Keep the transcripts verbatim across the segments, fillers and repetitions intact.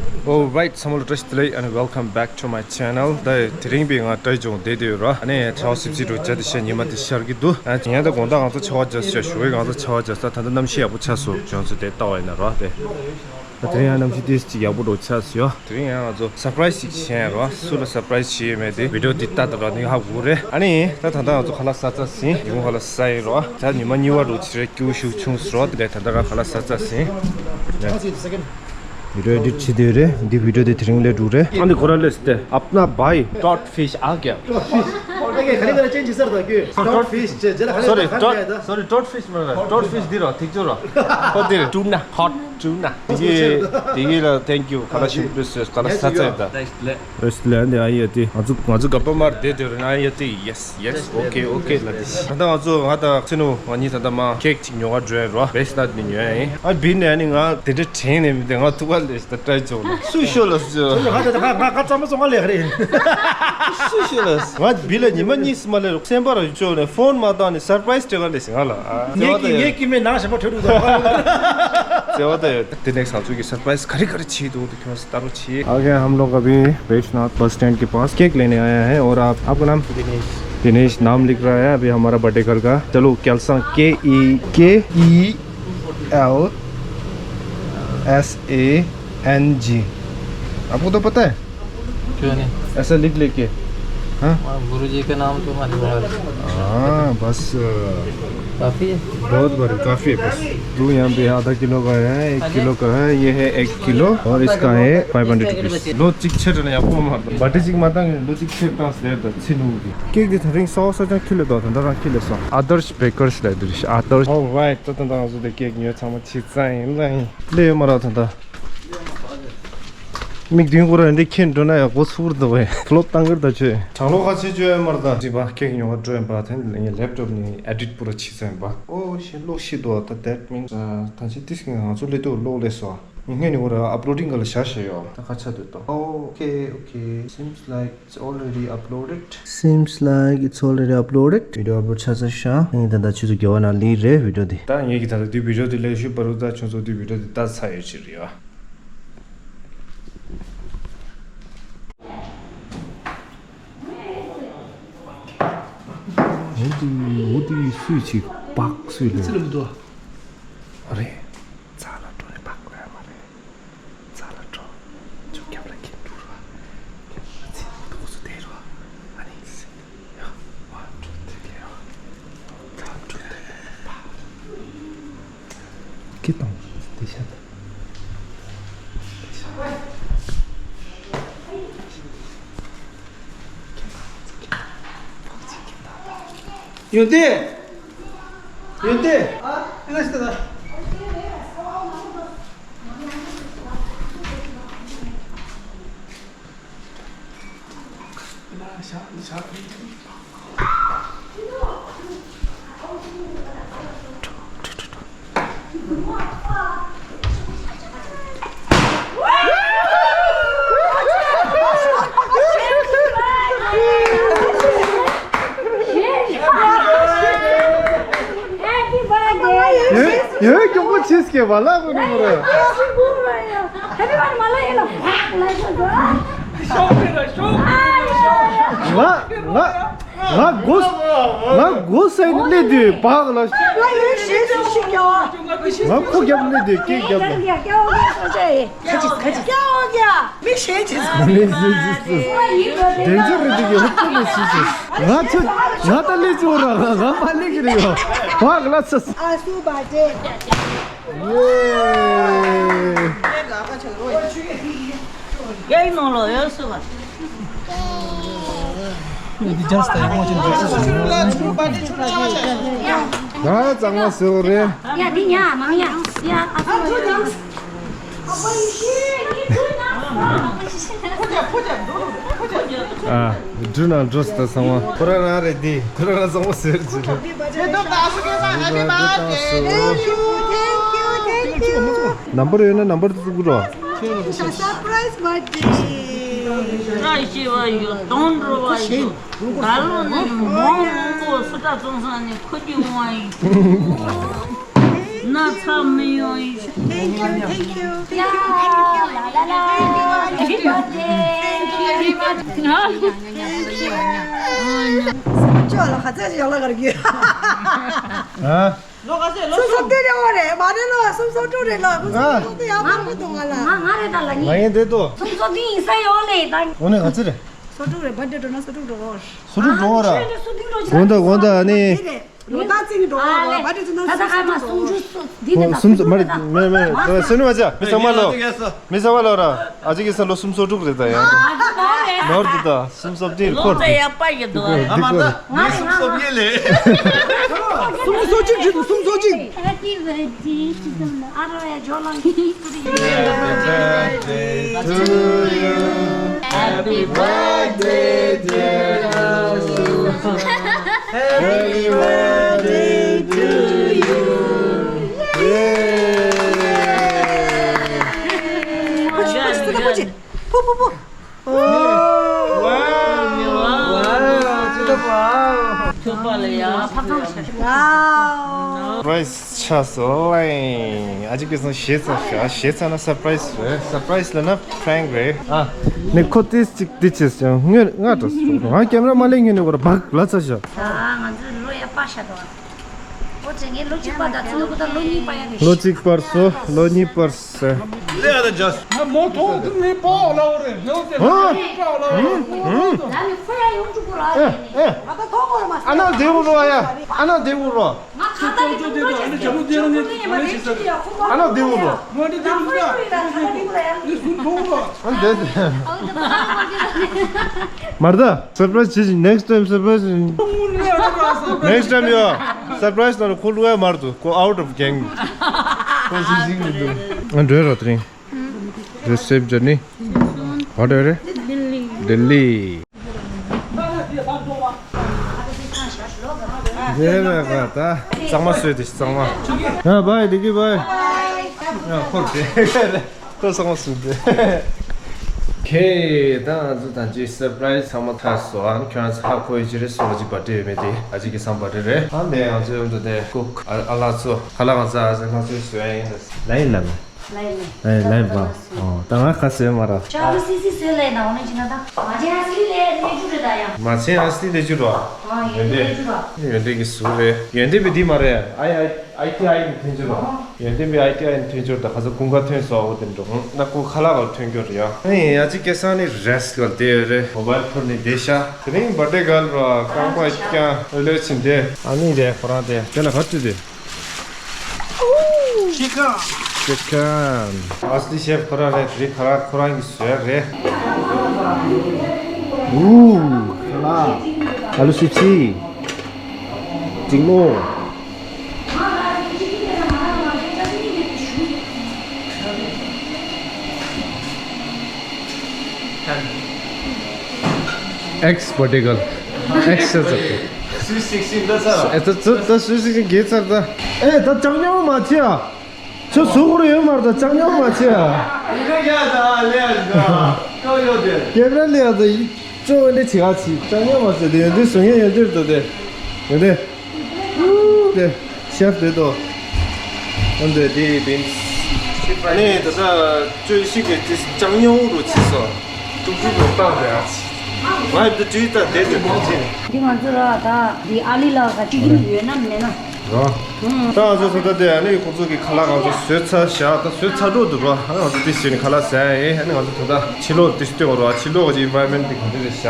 Alright, ཚང་མ་ལ་བཀྲ་ཤིས་བདེ་ལེགས། And welcome back to my channel. ད་དེ་རིང་པའི་ང་ཏྲའི་ཇོང་བསྡད་དེ་ཡོད་ར། ཨ་ནི་ཆར་པ་སིབ་སིབ་འགྲོ་བྱ་དེ་ཤ་ཉི་མ་དེ་ཤར་གི་འདུག་ཨ་ཡང་ད་དགོང་དག་ང་ཚོ་ཆར་པ་བརྒྱབ་ཤ་ཞོགས་པའི་ང་ཚོ་ཆར་པ་བརྒྱབ་ས། ད་ལྟ་གནམ་གཤིས་ཡག་པོ་ཆགས་སོང་། ཁྱོད་ཚོ་དེ་ལྟ་བ་ཡིན་ན་ར་དེ། ད་དེ་རིང་ཡང་གནམ་གཤིས་ཏོག་ཙམ་ཅིག་ཡག་པོ་འགྲོ་ཆགས་སོང་ཡ། དེ་རིང་ཡང་ང་ཚོ་སར་པ་རའི་སི་ཅིག་བྱས་ཡིན་ར། སུ་ལ་སར་པ་རའི་སི་བྱས་ཡོད་མེད་དེ་བི་ཌི་ཡོ་འདི་ལྟ་ད་ར་ནི་ཧ་གོ་རེད། ཨ་ནི་ད་ད་ལྟ་ང་ཚོ་ཁ་ལག་ཟ་ཚར་ཟིན། ཉིན་གུང་ཁ་ལག་ཟ་ཡིན་ར། ད་ཉི་མ་གཉིས་པ་འགྲོ་ཆེ་རེད། སྐྱིད་པོ་ཞེ་པོ་བྱུང་སོང་ར། དེ་ལས་ད་ལྟ་ར་ཁ་ལག་ཟ་ཚར་ཟིན། བི་ཌི་ཡོ་ཨེ་ཌིཊ་བྱེད་དེ་རེད། འདི་བི་ཌི་ཡོ་དེ་དེ་རིང་སླེབས་འགྲོ་རེད། ཨ་འདི་ཁོ་ར་སླེབས་སྟེ། अपना भाई Tod fish आ गया। ओके, खड़ी मेरा चेंज सर था क्यों? टॉड फिश, जरा खड़ी सॉरी, मेरा खा टॉड, गया था। सॉरी, टॉड फिश मेरा, टॉड फिश दिइरह, ठीक छ र। को दिइरह, टुना, हट टुना। दिगी, दिगी र, thank you। ཁ་ལག་ཞིམ་པོ་ཟོས། ཁ་ལག་ཟ་ཚར་ཡོད་ད། ཨོ་སི་ཊྲེ་ལི་ཡ་འདི་ཨ་ཡེ་དེ། ང་ཚོ་ང་ཚོ་ག་པ་མར་བསྡད་དེ་རེད། ཨ་ཡེ་དེ། ཡེ་སི་ཡེ་སི། ཨོ་ཁེ་ཨོ་ཁེ་ལ་དེ། ད་ལྟ་ང་ཚོ་ང་དང་ཚེ་ནུ་ང་གཉིས་ད་ལྟ་མ་ཁེག་ཅིག་ཉོ་ག་འགྲོ་ཡ་རོ། བེ་སི་ནཊ་ནས་ཉོ་ཡ་ཡིན། ཨ་བི་ནས་ཨ་ནི་ང་དེ་འདྲ་དྲན་ནས་མི་འདུག་ང་ཐུག་པ་ལས་ད་ཏྲའི་ཇོང་ལ་སུས་ཤོད་ལ་ཟེར། ང་ང་ང་ང་ཙམ་མ་སོང་ང་ལས་རེད། སུས་ཤོད་ལ་ཟེར། ང་བི་ལ་ཉི་མ་གཉིས་སུ་མ་ལས་རོགས་སེམས་པ་ར་ཡུ་ཅོག་ནས་ཕོན་མ་བཏང་ནས་སར་པ་རའི་སི་སྤྲད་ག་ལས་ཟེར་ང་ལ། ཨ་ངས་ཀྱི་ངས་ཀྱི་མེད་ནང་ཞེ་པོ་འཕྲོད་འདུག་ཟེར་བ་ལ། ཟེར་བ་ད་ཡོད། དེ་ནས་ང་ཚོ་གི་སར་པ་རའི་སི་ག་རེ་ག་རེ་བྱེད་འདུག་དེ་ཁྱོད་ཚོ་ལྟ་རོགས་བྱེད། आगे हम लोग अभी बैजनाथ बस स्टैंड के पास केक लेने आया है। और आप, आपका नाम? दिनेश। दिनेश नाम लिख रहा है अभी हमारा बर्थडे गर्ल का। चलो, केलसांग, K E, K E L S A N G. आपको तो पता है? क्यों नहीं? ऐसा लिख लेके। हाँ? हाँ, गुरु जी का नाम तो मालूम है। हाँ, बस। काफ़ी है। बहुत बड़ी, काफ़ी है बस। दूध यहाँ पे आधा किलो का है, एक किलो का है, ये है एक किलो और इसका है five hundred rupees. ལོ་གཅིག་ཕྱིར་ནས་ཡག་པོ་མ་རེད། བར་ཐི་ཅིག་མ་བཏང་། ལོ་གཅིག་ཕྱིར་བཏང་ཟེར་ད་ཚེ་ནུ་གི། ཀེག་འདི་ད་རིང་གསར་པ་གསར་རྐྱང་ཁྱེར་སླེབས་འདུག་ད་ལྟ་རང་ཁྱེར་སླེབས་སོང་། Adarsh Bakers ལབ་འདི་རེད། Adarsh། Alright, ད་ད་ད་ང་ཚོ་དེ་ཀེག་ཉོས་ཚང་མ་ཕྱི་ཙང་ཡིན་ལ་ཡིན། སླེབས་ཡོད་མ་རེད་ད་ད། མིག་མདུན་སྐོར་ར་འདི་ཁྱེར་འགྲོ་ན་ཡག་པོ་ཚུར་འདུག་བས། ཕློབ་བཏང་གིར་ད་ཆོས། གྲང་གློག་ཁ་ཆེ་བཅོས་ཡོད་མ་རེད་ད། ཅི་པ་ཀེག་ཉོ་བ་འགྲོ་ཡིན་པ། དེ་ནས་ངའི་ལེབ་ཊོབ་ནས་ཨེ་ཌིཊ་པུ་ར་བྱེད་ས་ཡིན་པ། ཨོ་ཤེ། གློག་ཤེས་འདུག་ད་that means ད་ཅི་ཏིས་ང་ཚོ་སླེབས་དུས་གློག་སླེབས་སོང་། ངས་ནི་འོ་ར་ཨབ་ལོ་ཌིང་ག་ལ་བཞག་བཞག་ཡོད། ད་ཁ་ཆ་འདུག་ད། Okay, okay, seems like it's already uploaded. Seems like it's already uploaded. བི་ཌི་ཡོ་ཨབ་ལོཌ་ཆགས་ཚར་ཤག་ངས་ད་ལྟ་ཁྱོད་ཚོ་དགེ་བ་ནང་ལིང་རེད་བི་ཌི་ཡོ་འདི། ད་ངས་ཀྱི་ད་ལྟ་འདི་བི་ཌི་ཡོ་འདི་ལས་ཞུ་བར་དུ་ད་ཁྱོད་ཚོ་འདི་བི་ཌི་ཡོ་འདི་ལྟ་ཚར་ཡོད་ཅིག་རེད་བ། འོ་དེ་འོ་དེ་སུས་ཅིག་བག་སུས་ལས། ཅི་ལ་མི་འདུག་ཨ་རེད། ཚ་ལ་འགྲོ་ནས་བག་ལ་མ་རེད། ཚ་ལ་འགྲོ། ཅུ་རྒྱབ་ལ་ཁྱེར་འགྲོ་ར། ཁྱེར་འགྲོ་ར་ཚིག་ཏོག་ཙམ་བསྡད་ར། ཨ་ནི་ཡ་བ་འགྲོ་དེ་ལས་ར། ཚ་འགྲོ་དེ་བ། ཁྱེར་དང་དེ་ཤ་དང་། ཡོན་ཏན། ཡོན་ཏན། ཨ་ང་ཞིག་ད། ཡོད་ཡོད། མགྱོགས་པོ་ཆེ་སྐྱེ་བ་ལ་གོ་ནི་མོ་རེད། ང་ང་སྒོ་ང་སྒོ་སེང་སླེབས་དུས་བག་ལ། ང་ཁོ་རྒྱབ་སླེབས་དུས་སྐེ་རྒྱབ་ལ། མི་ཤེས་ཅི། མི་ཤེས་ཅི། དེ་ཚོ་རེད་འདུག་ཡོད་ཁོ་མི་ཤེས་ཅི། ང་ཚོ་ང་ད་སླེབས་ཚོ་ར་ང་ང་མ་སླེབས་ཀྱི་རེད་ཡོད། བག་ལ་ཚ། ཨ་སུ་བ་ཏྲེ། ཡེ། ཡའི་ནང་ལོགས་ཡོད་སུ་བ། ང་གཙང་མ་ཟེར་བ་རེད། ཡ་འདི་ཉ་མང་ཡ། ཡ་ཨ་ཚོ་ཡ། ཨ། འགྲུལ་ན་འགྲོ་སྲིད་ད་ཚང་མ། ཁོ་རང་རང་རེད་འདི། ཁོ་རང་རང་གཙང་མ་ཟེར་གྱི་རེད། ནམ་བར་ཡོད་ན་ནམ་བར་དུ་བཙུགས་རོགས། སར་པ་རའི་སི་བར་ཐི་ཌེ། བཀྲ་ཤིས་པ་ཡོད། དོན་འགྲུབ་པ་ཡོད། ད་ལོ་ནི་མང་མང་པོ་སུ་ཏྲ་ཙོང་ས་ནས་ཁོ་རྒྱུ་ཡོང་བ་ཡིན། ན་ཚ་མི་ཡོང་ཡིན། Thank you, thank you, thank you, thank you, thank you. ཅོ་ལ་ཁ་ཚ་ཞིག་ཡོང་ལ་གར་གི། ཨ། ལོ་ག་ཚོད་ལོ་སུམ་སུམ་སྟེ་རེ་བ་རེད། མ་རེད་ལོ། སུམ་སུམ་དྲུག་རེད་ལོ། སུམ་སུམ་དྲུག་དེ་ཡག་པོ་མི་འདུག་ང་ལ། ང་ང་རེད་ད་ལ་ཉིན། ང་ཡིན་དེ་ཏོ། སུམ་སུམ་དེ་ཡིན་ས་ཡོད་ལེ་ད། འོ་ནས་ག་ཚོད་རེད། སོ་དྲུག་རེད། བར་ཌེ་འགྲོ་ན་སོ་དྲུག་འགྲོ་གོ། སོ་དྲུག་འགྲོ་གོ་ར། ཆོས་འདི་སུ་འདི་འགྲོ་ཆོག་དགོངས་དག་དགོངས་དག་ཨ་ནི། ལོ་ད་ཙིང་འགྲོ་གོ་ར། བར་ཌེ་ཙིང་ན་ད་ད་སུམ་ཁ་མ་སུམ་སུམ་འགྲོ་སུམ་འདི་ནས་ད་སུམ་སུམ་མ་རེད། མེ་མེ་མེ་སེམས་ནི་མ་བྱ། མི་ཚང་མ་ལོ། མི་ཚང་མ་ལོ་ར། ཨ་ཅེ་གི་སེམས་ལོ་སུམ་སོ་དྲུག་རེད་ད་ཡ། ནོར་འདི་ད་སུམ་སོ་བདུན་ཁོར། ལོ་ཡག་པ་ཡོད་དོ། ཨ་མ་ད། ང་སུམ་སོ་བརྒྱད་ལས། སུམ་སོ་གཅིག་བྲིས་འདུག་སུམ་སོ་གཅིག་ཕུ་ཕུ་ཕུ། ཨོ། ཝའོ། ཝའོ། ཅི་ད་ཝའོ། ཐུག་པ་ལ་ཡ་ཕ་ཁང་ཤ། ཝའོ། སུར་པ་རའི་སི་ཆགས་སོང་ལེ། ཨ་ཅེ་གི་སང་ཞེ་ཚ་ཤ་ཞེ་ཚ་ན་སར་པ་རའི་སི་རེད། སར་པ་རའི་སི་ལ་ན་པ་རེང་ཀི་རེད། ཨ། ནི་ཁོ་ཏིས་ཅིག་ཏི་ཅིས་ཀྱང་ངོས་ང་འགྲོ་སོང་། ང་ཀེམ་ར་མ་ལེན་ངོས་ནས་བོར་བག་ལ་ཚ་ཤ། ཨ་ང་ཚོའི་ལོ་ཡ་པ་ཤ་དོ། ཨོ་ཙེ་ངའི་ལོ་གཅིག་པ་དང་ཚོ་ལོ་གཅིག་པ་ཡ་ནི། ལོ་གཅིག་པར་སོ་ལོ་གཉིས་པར་སོ། ལེ་ཨ་ད་ཇ་སི། ང་མོ་ཐོག་ཏུ་ནི་པའོ་ལའོ་རེ་ནོ་ཏེ་ཧ། ནི་པའོ་ལའོ་རེ། ལ་ནི་ཁོ་ཡ་ཡོང་ཅུག་གོ་ར་ཨེ་ཨེ། ང་ད་ཐོག་གོ་ར་མ་ཨ་ན་དེ་འུ་རོ་ཡ། ཨ་ན་དེ་འུ་རོ། ང་ཁ་ད་ནི་ཏུ་ཏུ་ཏུ་ཨ་ནི་ཇ་མོ་དེ་ར་ནི་ཏུ་ནི་ཤི་ས། ཨ་ན་དེ་འུ་རོ། ང་ནི་དེ་འུ་རོ། ནི་སུ་ཐོག་རོ། ཨ་ནི་དེ། མར་ད། སར་པ་རའི་སི་བྱེད་ཅིག་ནེག་སི་ཊའིམ་སར་པ་རའི་སི། ནེག་སི་ཊའིམ་ཡོ། སར་པ་རའི་སི་ནང་ལ་ཁོ་བླུག་ཡ་མར་འདུག་ཁོ་out of gang། ཁོ་ཤི་ཤི་གི་འདུག་ང་འགྲོ་རོགས་དེ་རིང་། འགྲོ་སེབ་ཇར་ནི། བ་འགྲོ་རེད། ལྡི་ལི། ལྡི་ལི། རེད་རེད་རེད་ད། གཙང་མ་བཟོས་ཏེ་གཙང་མ། ཡ་བའི་ལྡི་ལི་བའི། ཡ་ཁོ་དེ། ཁོ་ཚང་མ་སུ་དེ། ཁེ་ད་ང་ཚོ་ད་ཅི་སར་པ་རའི་སི་ཚང་མ་ཚར་སོང་། ཨ་ནི་ཁྱོད་ཚོ་ཧ་གོ་ཡི་ཅི་རེད། སོ་ཅི་བར་ཌེ་ཡོད་མེད་དེ་ཨ་ཅེ་གི་སང་བར་ཌེ་རེད། ཨ་ནི་ང་ཚོ་ཡོང་དུ་དེ་ཀུག་ཨ་ཨ་ལ་ཚོ་ཁ་ལག་ང་ཚོ་ཨ་ཟེ་ང་ཚོའི་བཟོ་ཡ་ཡིན་ལ་ཡིན་ལ་ལ་ཡིན་ལ་ལ་ཡིན་ལ་ཡིན་པ། ཨོ་ད་ང་ཁ་ཟེར་མ་ར། ཤ་ལུ་སི་སི་སེ་ལེ་ན་འོ་ན་ཅི་ན་ད་མ་ཅེ་ཨ་སི་ལེ་ནི་ཅུ་རེད་ད་ཡ། མ་ཅེ་ཨ་སི་ལེ་ཅུ་ར། ཨ་ཡོན་ཏན་ཅུ་ར། ཡོན་ཏན་གི་སུ་རེད། ཡོན་ཏན་བི་དི་མ་རེད། ཨ་ཡ། ཨའི་ཊི་ཨའི་ནས་ཐོན་གྱི་རོ། ཡོན་ཏན་པའི་ཨའི་ཊི་ཨའི་ནས་ཐོན་གྱི་རོ། ད་ཁ་སང་ཀུན་དགའ་ཐོན་སོང་། འོ་དེ་འགྲོ་ན་ཀུ་ཁ་ལག་ལ་ཐོན་གྱི་རོ་ཡ། ཨ་ནི་ཡ་ཅི་སྐལ་བཟང་ནི་རེས་གལ་དེ་ཡོད་རེད། མོ་བལ་ཕོན་ནི་བསྡད་ཤག་དེ་རིང་བར་ཐེ་གལ་རོ་རྐང་པ་རྐྱང་ཨོ་ལེ་ཕྱིན་ཏེ། ཨ་ནི་རེད་ཁོ་རང་དེ་དེ་ལ་ག་ཚོད་དེ། ཤི་ཁན། ཤི་ཁན། ཨ་སི་ལི་ཤེབ་ཁོ་རང་རེད། དེ་རིང་ཁ་ལག་ཁོ་རང་གི་བཟོས་རེད། ཨུ། ཁ་ལག་ཨ་ལུ་སི་སི། འབྲིང་མོ། ཨེག་སི་བར་ཐེ་གལ། ཨེག་སི་ཟེར་ཏེ། སུའི་སིག་སིན་ད་ས། ཨེ་ད་ད་ད་སུའི་སིག་སིན་གེ་ཚར་ད། ཨེ་ད་ཅང་ཉོ་མ་བྱེད་ཨ། ཁྱོད་ཟུག་རུ་ཡོད་མ་རེད་ད། ཅང་ཉོ་མ་བྱེད་ཨ། ཨེ་ད་ཡ་ད་ལེ་ཡ་ད། ཡོ་ཡོ་དེ། ཀེམ་ར་ལེ་ཡ་ད། ཅོ་འདི་བྱེད་ག་ཅི་ཅང་ཉོ་མ་བྱེད་དེ་ཡོན་ཏན་བཟོ་མཁན་ཡོན་ཏན་རེད་དོ་དེ། ཡོན་ཏན། ཨུ་དེ། ཤེབ་དེ་དོ། ཨ་འདི་དེ་བིན། ཨ་ནི་ད་ལྟ་ཅོ་ཡི་ཤི་གི་དེ་ཅང་ཉོ་རུ་ཆི་སོ། ཏུག་ཏུག་རུ་བཏང་དེ་ཨ་ཅི། ང་ཡི་དུ་ཅི་ད་དེ་དེ་དེ་ཅི། འདི་ང་ཚོ་ར་ད་འདི་ཨ་ལི་ལ་ག་ཅི་གི་ཡོད་ན་མེད་ན། རོ། ད་ང་ཚོ་ད་ལྟ་དེ་ཨ་ནི་ཁོང་ཚོ་གི་ཁ་ལག་ང་ཚོ་བཟོས་ཚར་བཞག་ད་བཟོས་ཚར་འགྲོ་འདུག་རོ། ཨ་ང་ཚོ་དེ་བཟོས་ནས་ཁ་ལག་ཟ་ཡ་ཡིན། ཨ་ནི་ང་ཚོ་ད་ལྟ་ཕྱི་ལོགས་དེ་སྟོན་རོ། ཕྱི་ལོགས་ཀྱི་ཨེན་ཝའི་རོན་མེན་ཊི་དེ་ག་འདྲ་རེད་བཞག་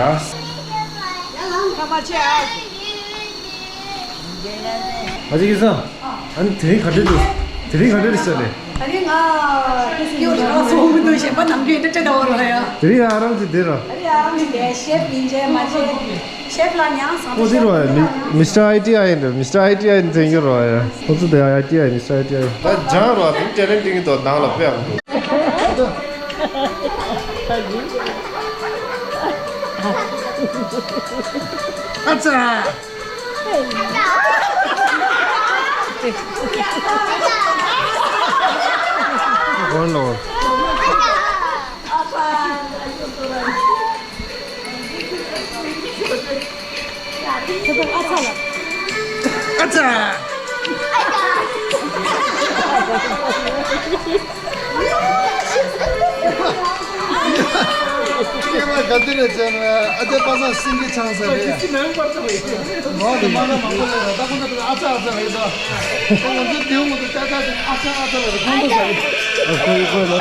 ཨ་ཅེ་གི་སང་། ཨ་ནི་དེ་རིང་ག་འདྲ་འདུག་དེ་རིང་ག་འདྲ་རེད་ཟེར་ནས། ད་རིང་ང་ཏུ་སྐྱིད་པོ་ཞིག་རག་སོང་མི་འདུག་གཞན་པ་ནམ་རྒྱུན་འདྲ་འདྲ་འོ་ར་ཡ། དེ་རིང་ཨ་རམ་གྱི་དེ་ར། ད་རིང་ཨ་རམ་གྱི་དེ་ཤེབ་ཡིན་ཅེ་མ་ཅེ། ཤེབ་ལ་མྱངས་སོང་། ཁོ་དེ་ར་མི་མི་སི་ཊར་ཨའི་ཊི་ཨའི་ཡིན་འདྲ། མི་སི་ཊར་ཨའི་ཊི་ཨའི་ཡིན་དེ་ཡོད་ར་ཡ། ཁོ་ཚོ་དེ་ཨའི་ཊི་ཨའི་མི་སི་ཊར་ཨའི་ཊི་ཨའི་ཡིན། ད་ལྗང་ར་དེ་ཊེ་ལེན་ཊི་ཡིན་དོ་ནང་ལ་དཔེ་ཨང་དུ། ཨ་ཙ། ཨོ་ལོ། ཨ་ཙ། དེ་ལས་ཅན་ཨ་ཅག་པ་སངས་སེང་གེ་ཆང་ཟེར་རེད། ངོ་དེ་མ་ན་མང་པོ་ལས་ར་ད་ཁོང་ཚོ་ཨ་ཅག་ཨ་ཅག་རེད་ད། ཁོང་ཚོ་དེའུ་ངོ་དེ་ཏག་ཏག་ཅིག་ཨ་ཅག་ཨ་ཅག་རེད་ཁོང་ཚོ་ཟ་རེད། ཨ་ཁོང་ཁོང་ལ།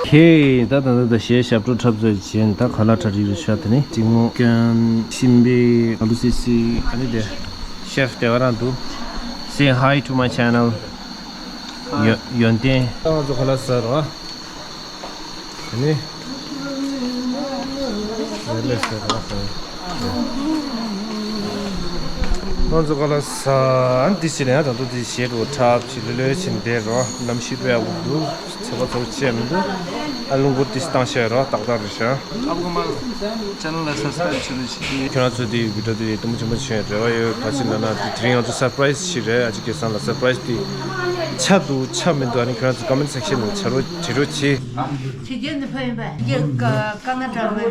ཁྱེད་ད་ད་ད་ད་གཞས་ཞབས་བྲོ་འཁྲབ་ཚར་རྗེས་ད་ཁ་ལག་གྲ་སྒྲིག་རེ་ཤག་དེ་ནས་གཅིག་མོ་སྐྱོན་ཤིང་པའི་ཨ་ལུ་སི་སི་ཨ་ནི་དེ་ཤེཕ་དེ་བ་རང་འདུག Say hi to my channel. ཡོན་ཡོན་ཏན། ད་ང་ཚོ་ཁ་ལག་ཟ་རོགས། དེ་ནས་ལས་ལས་ཟེར་བ་ཟེར། ང་ཚོ་ག་ལ་ཟ་འདི་ཞིག་ལ་ཡང་ད་དུང་འདི་ཞེ་དྲག་འཁྲབ་ཅིག་ལོས་ལོས་བྱེད་འདས་རོ། གནམ་གཤིས་དཔེ་ཡག་པོ་འདུག་ཚོད་པ་ཚོ་བྱས་མི་འདུག་ཨ་ལུ་གུ་འདི་བཏང་ཤེས་རོ་ཏག་ཏག་རེད་ཤག་ཨ་བུ་མ་ལ་ཅེ་ནལ་ལ་སབ་སི་ཀ་རེབ་བྱེད་རོགས་བྱེད། ཁྱོད་རང་ཚོ་འདི་བི་ཌི་ཡོ་འདི་དུམ་བུ་ཆེན་པོ་བྱས་རེ་བ་ཡོད། ག་ཅི་ལབ་ན་འདི་དེ་རིང་ང་ཚོ་སར་པ་རའི་ཛི་ཞིག་རེད། ཨ་ཅེ་སྐལ་བཟང་ལ་སར་པ་རའི་ཛི་འདི་ཆགས་འདུག་ཆགས་མི་འདུག་ཨ་ནི་ཁྱོད་རང་ཚོ་ཀོ་མེན་ཊི་སེག་ཤན་ནང་བྱ་རོགས་བྲིས་རོགས་བྱེད། ཕྱི་རྒྱལ་ནས་ཕེབས་པའི་རྒྱ་ཀ་ཀ་ན་ཌ་མ་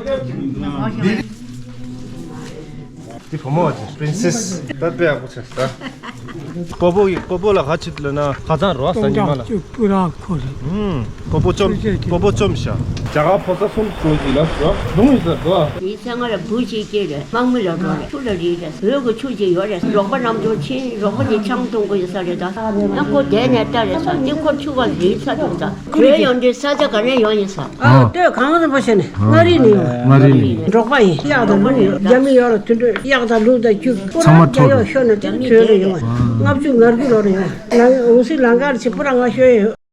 འདི་བུ་མོ་བ་ཅིག་པྲིན་སེ་སི་ད་དཔེ་ཡག་པོ་བྱས་ད། སྤོ་བོ་ཡི་སྤོ་བོ་ལ་ག་ཅིག་ལབ་ན་ཁ་ཚང་རོ་ས་ཉི་མ་ལ། སྤུ་ར་ཁོ་རེད། ཧུམ། སྤོ་བོ་བཅོམ་སྤོ་བོ་བཅོམ་ཤག་རྒྱ་གར་ཕོ་གསར་གསུམ་འགྲོ་གི་ལ་ཞོ་རྡུང་ཡིན་ས་འགྲོ། ཡིན་ས་ང་ར་བུ་གཅིག་སྐྱེས་རེད། དམག་མི་ལ་འགྲོ་རེད། ཆུ་ལ་རིལ་རེད། འོད་ཀྱི་ཆུ་ཅིག་ཡོད་རེད། རོགས་པ་རྣམ་ཚོ་ཕྱིན་རོགས་པ་ཅིག་ཆང་འཐུང་གི་ཡོད་ས་རེད་ད། ཡང་ཁོ་བསྡད་ནས་ལྟ་རེད་ས་འདི་ཁོ་ཆུ་བ་རིལ་ས་འདུག་ད། བྲོས་ཡོང་དུས་ས་ཆ་ག་ནས་ཡོང་ཡིན་ས། ཨ་ལྟོས་གང་རིན་པོ་ཆེ་ནས་མངའ་རིས་ནས་ཡོང་། མངའ་རིས་ནས། འབྲོག་པ་ཡིན། གཡག་དང་ལུག་ཡོད། རྒྱ་མི་ཡོད་ལ་དུད་འགྲོ་གཡག་དང་ལུག་དང་རྒྱུ་པུ་ར་ཚང་མ་རྒྱ་འཕྲོག་གཡོག་ཤོར་ནས་དེ་བྲོས་རེ་ཡོང་། ལྔ་བཅུ་ང་དགུ་ལོ་རེ་ཡོང་། ང་འོང་སྲིད་ལང་ཀར་ཆེ་པུ་ར་ང་ཤོད་ཡོད།